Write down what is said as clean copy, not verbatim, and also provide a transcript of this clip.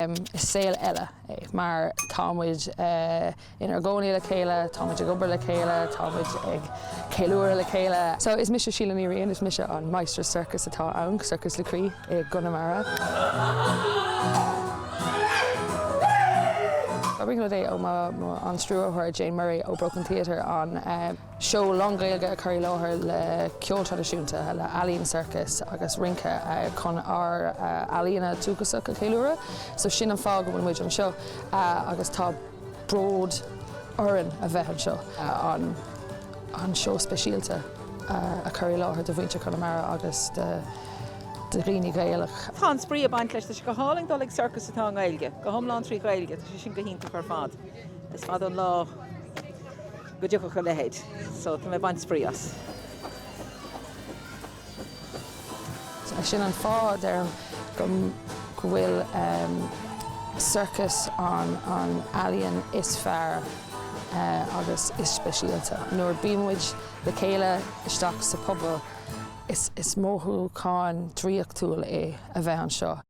Is saol eile é mar tá muid inár gcónaí le chéile, tá muid ag obair le chéile, tá muid ag ceiliúradh le chéile. So is mise Síle Ní Riain, is mise an máistir sorcais atá ann, Sorcas le Croí i gConamara. B'iontach rud é ó mo an stiúrthóir Jane Murray ó Broken Theatre an seó lán-Ghaeilge a chur i láthair le ceol traidisiúnta, le ealaín sorcais agus rince chun ár ealaíona dúchasach a cheiliúradh. So sin an fáth go bhfuil muid anseo agus tá bród orainn a bheith anseo an an seó speisialta a chur i láthair do mhuintir Chonamara agus do dhaoine Gaelach. Tá an-spraoi ag baint leis. Tá sé go hálainn dul ag sorcas atá i nGaeilge, go hiomlán trí Ghaeilge. Tá sé sin go hiontach ar fad. Is fada an lá go dtiocfadh a leithéid so tá mé ag baint spraoi as. Sin an fáth a deirim go bhfuil sorcas an an ealaíon is fearr agus is speisialta. Nuair bíonn muid le chéile isteach sa phobal is is mothúchán draíochtúil é a bheith anseo.